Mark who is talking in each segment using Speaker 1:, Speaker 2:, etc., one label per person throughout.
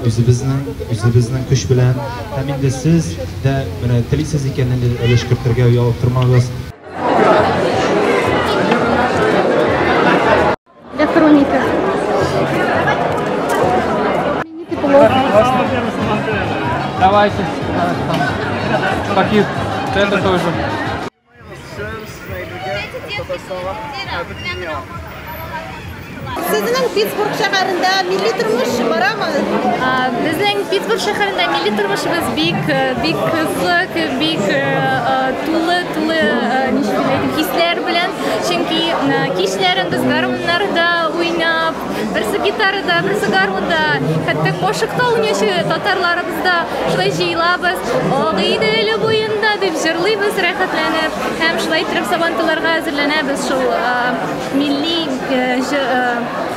Speaker 1: Үзебезнең көч белән. Һәм инде сез дә менә телисез икән, инде өлеш кертергә оялып тормагыз.
Speaker 2: Электроника.
Speaker 3: Давайте. Каких? Это тоже.
Speaker 2: Сезнең Питтсбург шәһәрендә милли тормыш барамы?
Speaker 4: Безнең Питтсбург шәһәрендә милли тормышыбыз бик бик кызык, бик тулы тулы ничек дип әйтим, хисләр белән. Чөнки кичләрен без гармуннарда уйнап, берсе гитарада, берсе гармунда, хәтта кошыкта уйнаучы татарларыбыз да шулай җыелабыз. Агыйдел буенда дип җырлыйбыз рәхәтләнеп һәм шулай итеп сабантуйларга әзерләнәбез. Шул милли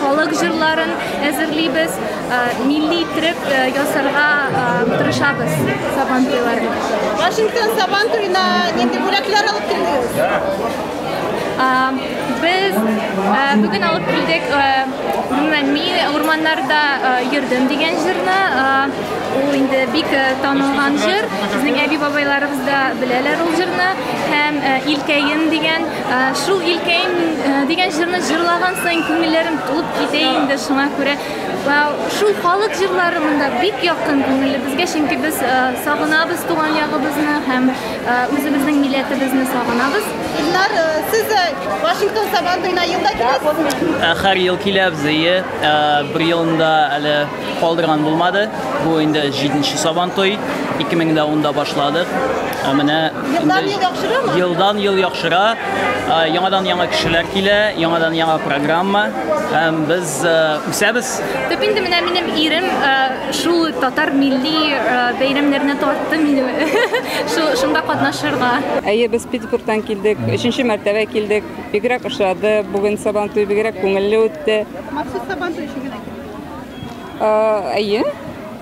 Speaker 4: халык җырларын әзерлибез, милли итеп ясарга тырышабыз сабантуйларны.
Speaker 2: Вашингтон сабантуена нинди бүләкләр алып килдегез?
Speaker 4: Без бүген алып килдек, гомумән, мин урманнарда йөрдем дигән җырны. Ул инде бик танылган җыр. Безнең әби-бабайларыбыз да беләләр ул җырны. Һәм Илкәем дигән, шул Илкәем дигән җырны җырлаган саен күңелләрем тулып китә инде. Шуңа күрә шул халык җырлары монда бик якын күңелле безгә, чөнки без сагынабыз туган ягыбызны һәм үзебезнең милләтебезне сагынабыз.
Speaker 2: Илнар, сез Вашингтон сабантуена елда киләсезме?
Speaker 5: Һәр ел киләбез, әйе. Бер елында әле калдырган булмады. Бу инде 7-нче сабантуй. 2010-да башладык. Менә
Speaker 2: Елдан ел яхшырамы?
Speaker 5: Елдан ел яхшыра. Яңадан яңа кешеләр килә, яңадан яңа программа. Һәм без үсәбез.
Speaker 4: Төп инде менә минем ирем шул татар милли бәйрәмнәренә тартты мине. Шул шунда катнашырга.
Speaker 6: Әйе, без Питтсбургтан килдек. Өченче мәртәбә килдек. Бигрәк ошады. Бүген Сабантуй бигрәк күңелле үтте.
Speaker 2: Махсус Сабантуй өчен генә килдек.
Speaker 6: Әйе.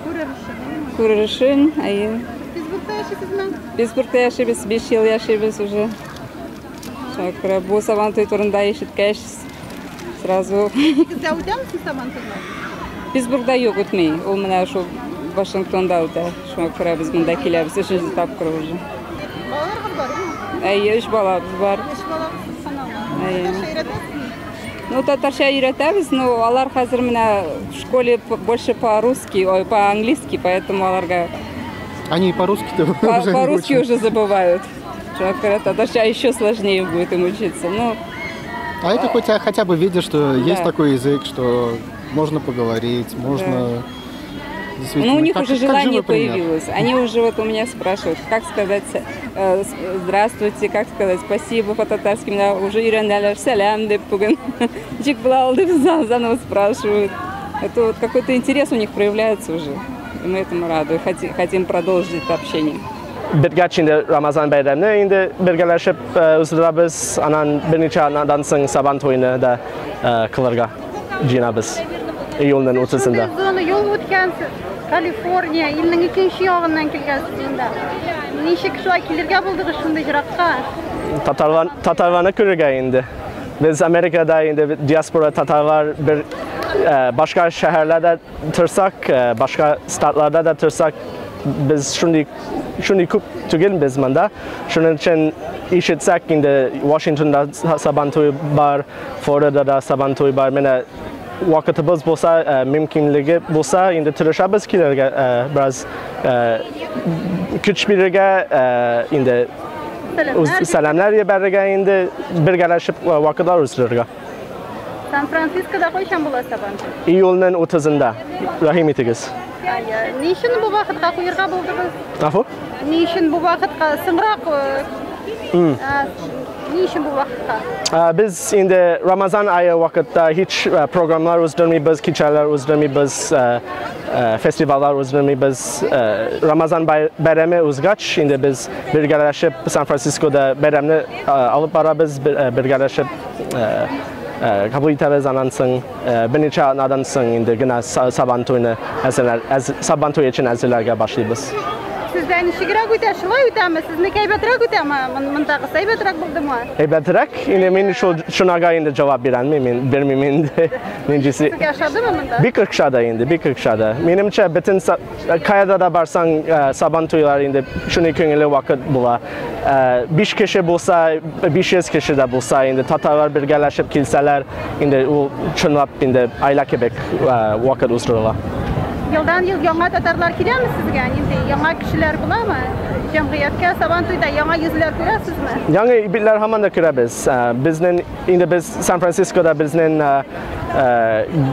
Speaker 2: Күрер өчен.
Speaker 6: Күрер өчен, әйе.
Speaker 2: Питтсбургта яшисезме?
Speaker 6: Питтсбургта яшибез, 5 ел яшибез уже. Шуңа күрә бу Сабантуй турында ишеткәч, сразу.
Speaker 2: Сездә үтәме Сабантуйлар?
Speaker 6: Питтсбургта юк, үтми. Ул менә шул Вашингтонда үтә. Шуңа күрә без монда киләбез өченче тапкыр уже.
Speaker 2: Балаларыгыз бармы?
Speaker 6: Әйе, өч балабыз бар.
Speaker 2: Өч балабыз, субханалла.
Speaker 6: Әйе.
Speaker 2: Татарча өйрәтәсезме?
Speaker 6: Ну, татарча өйрәтәбез, но алар хәзер менә в школе больше по-русски, ой, по-английски, поэтому аларга
Speaker 7: Они и по-русски-то уже не
Speaker 6: по-русски
Speaker 7: учат.
Speaker 6: уже забывают. Шуңа күрә татарча еще сложнее будет им учиться. Ну,
Speaker 7: А это хоть, хотя бы видишь, что есть
Speaker 6: Да.
Speaker 7: такой язык, что можно поговорить, можно действительно.
Speaker 6: Ну, у них
Speaker 7: как,
Speaker 6: уже
Speaker 7: как
Speaker 6: желание
Speaker 7: живой пример.
Speaker 6: появилось. Они уже вот у меня спрашивают, как сказать здравствуйте, как сказать спасибо по-татарски. Меня уже өйрәнәләр, сәлам дип бүген. Ничек була ул дип заново спрашивают. Это вот какой-то интерес у них проявляется уже. И мы этому рады. Хотим продолжить это общение.
Speaker 8: Бергә инде Рамазан бәйрәмне инде бергәләшеп уздырабыз, аннан берничә атнадан соң Сабантуйны да кылырга җыенабыз. Июльнең 30-ында.
Speaker 2: Шундый зона юл үткәнсез. Калифорния, илнең икенче ягыннан килгәнсез монда. Ничек шулай килергә булдыгыз шундый еракка?
Speaker 8: Татарлар, татарларны күрергә инде. Без Америкада инде диаспора татарлар бер башка шәһәрләрдә торсак, башка штатларда да торсак, без шундый шундый күп түгел без монда. Шуның өчен ишетсәк инде Вашингтонда Сабантуй бар, Флоридада Сабантуй бар. Менә вакытыбыз булса, мөмкинлеге булса, инде тырышабыз килергә, бераз көч бирергә, инде сәламнәр җибәрергә, инде бергәләшеп вакытлар уздырырга.
Speaker 2: Сан-Францискода кайчан була Сабантуй?
Speaker 8: Июльнең 30-ында. Рәхим итегез.
Speaker 2: Ни өчен бу вакытка куярга булдыгыз?
Speaker 8: Гафу?
Speaker 2: Ни өчен бу вакытка соңрак? Ни өчен бу вакытка?
Speaker 8: Без инде Рамазан ае вакытта һич программалар уздырмыйбыз, кичәләр уздырмыйбыз, фестивальләр уздырмыйбыз. Рамазан бәйрәме узгач, инде без бергәләшеп Сан-Францискода бәйрәмне алып барабыз, бергәләшеп кабул итәбез, аннан соң берничә атнадан соң инде генә Сабантуйны әзерләр, Сабантуй өчен әзерләргә башлыйбыз.
Speaker 2: Сездә ничегрәк үтә? Шулай үтәме? Сезнеке әйбәтрәк үтәме? Мондагысы әйбәтрәк булдымы?
Speaker 8: Әйбәтрәк, инде мин шул шунага инде җавап бирәм, мин бирмим инде. Ниндисе.
Speaker 2: Сезгә ошадымы монда?
Speaker 8: Бик охшады инде, бик охшады. Минемчә, бөтен кайда да барсаң, Сабан туйлары инде шундый күңелле вакыт була. 5 кеше булса, 500 кеше дә булса, инде татарлар бергәләшеп килсәләр, инде ул чынлап инде гаилә кебек вакыт уздырыла.
Speaker 2: Елдан ел яңа татарлар киләме сезгә? Нинди яңа кешеләр буламы? Җәмгыятькә Сабан туйда яңа йөзләр күрәсезме?
Speaker 8: Яңа битләр һаман да күрәбез. Безнең инде без Сан-Францискода безнең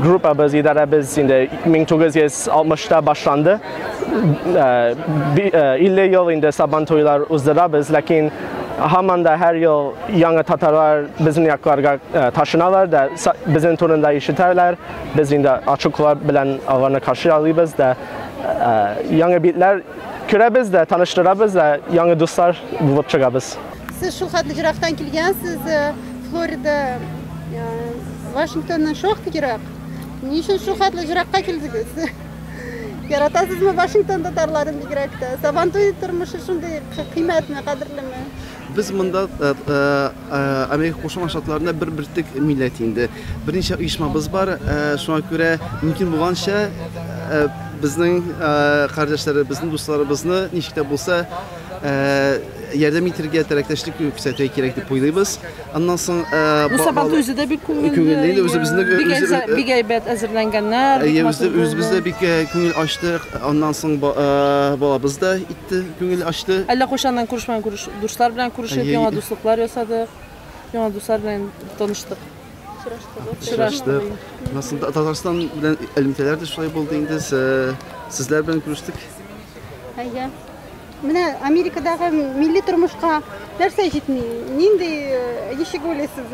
Speaker 8: группабыз, идарәбез инде 1960-та башланды. 50 ел инде Сабан туйлар уздырабыз, ләкин һаман да һәр ел яңа татарлар безнең якларга ташыналар да, безнең турында ишетәләр. Без инде ачык куллар белән аларны каршы алабыз да, яңа битләр күрәбез дә, таныштырабыз да, яңа дуслар булып чыгабыз.
Speaker 2: Сез шул хәтле ерактан килгәнсез, Флорида, Вашингтоннан шактый ерак. Ни өчен шул хәтле еракка килдегез? Яратасызмы Вашингтон татарларын бигрәк тә? Сабантуй тормышы шундый кыйммәтме, кадерлеме?
Speaker 9: Без монда Америка Кушма Штатларында бер бөртек милләт инде. Берничә оешмабыз бар, шуңа күрә мөмкин булганча безнең кардәшләребезне, дусларыбызны ничек тә булса ярдәм итәргә, теләктәшлек күрсәтергә кирәк дип уйлыйбыз. Аннан соң
Speaker 10: Бу Сабантуй үзе дә бик күңелле.
Speaker 9: Күңелле инде, үзебезне
Speaker 10: Бик әйбәт әзерләнгәннәр, бик матур булды.
Speaker 9: Үзебез дә бик күңел ачтык. Аннан соң балабыз да итте, күңел ачты.
Speaker 10: Әллә кайчаннан күрешмәгән дуслар белән күрешеп, яңа дуслыклар ясадык. Яңа дуслар белән таныштык.
Speaker 9: Очраштык. Аннан соң Татарстан белән элемтәләр дә шулай булды инде. Сезләр белән күрештек.
Speaker 2: Әйе. Менә Америкадагы милли тормышка нәрсә җитми? Нинди, ничек уйлыйсыз?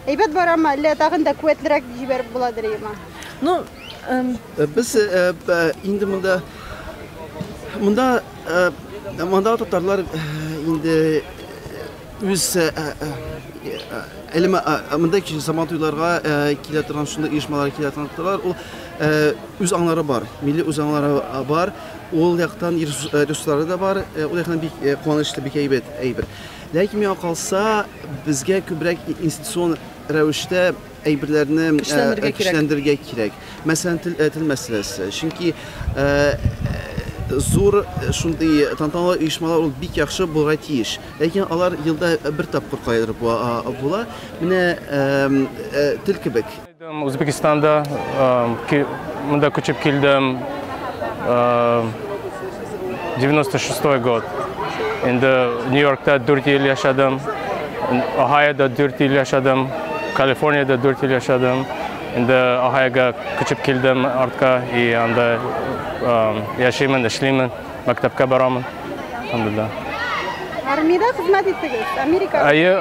Speaker 2: Әйбәт барамы, әллә тагын да куәтлерәк җибәреп буладыр име?
Speaker 10: Ну,
Speaker 9: Без инде монда татарлар инде үз әлеме, монда Сабан туйларга килә торган шундый оешмалар килә торган татарлар, ул үз аңнары бар, милли үз аңнары бар. Ул яктан ресурслары да бар, ул яктан бик куанычлы, бик әйбәт әйбер. Ләкин миңа калса, безгә күбрәк институцион рәвештә әйберләрне
Speaker 10: Көчләндерергә кирәк.
Speaker 9: Көчләндерергә кирәк. Мәсәлән, тел мәсьәләсе. Чөнки зур шундый тантаналы оешмалар ул бик яхшы булырга тиеш. Ләкин алар елда бер тапкыр кайдырып була. Менә тел кебек.
Speaker 11: Үзбекстанда монда күчеп килдем, 96 год. Инде Нью-Йоркта 4 ел яшәдем, Ohio'да 4 ел яшәдем, Калифорниядә 4 ел яшәдем. Инде Ohio'га күчеп килдем артка и анда яшәймен, эшлимен, мәктәпкә барамын. Алхамдулилла.
Speaker 2: Армиядә хезмәт иттегез, Америка?
Speaker 11: Әйе,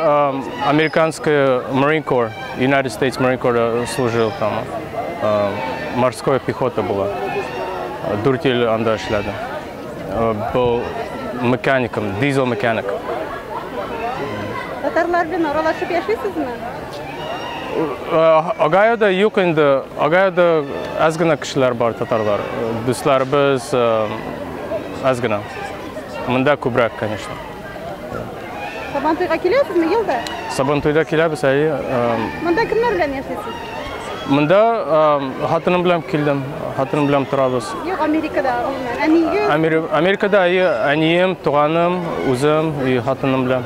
Speaker 11: американская Marine Corps, United States Marine Corps служил там. Морская пехота была. 4 ел анда эшләдем. Был механиком, дизель-механик.
Speaker 2: Татарлар белән аралашып яшисезме?
Speaker 11: Огайода юк инде. Огайода аз гына кешеләр бар, татарлар. Дусларыбыз аз гына. Монда күбрәк, конечно.
Speaker 2: Сабантуйга киләсезме елда?
Speaker 11: Сабантуйда киләбез, әйе.
Speaker 2: Монда кемнәр белән яшисез?
Speaker 11: Монда хатыным белән килдем. Хатыным белән торабыз.
Speaker 2: Юк, Америкада, гомумән. Әниегез?
Speaker 11: Америкада, әйе, әнием, туганым, үзем, и хатыным белән.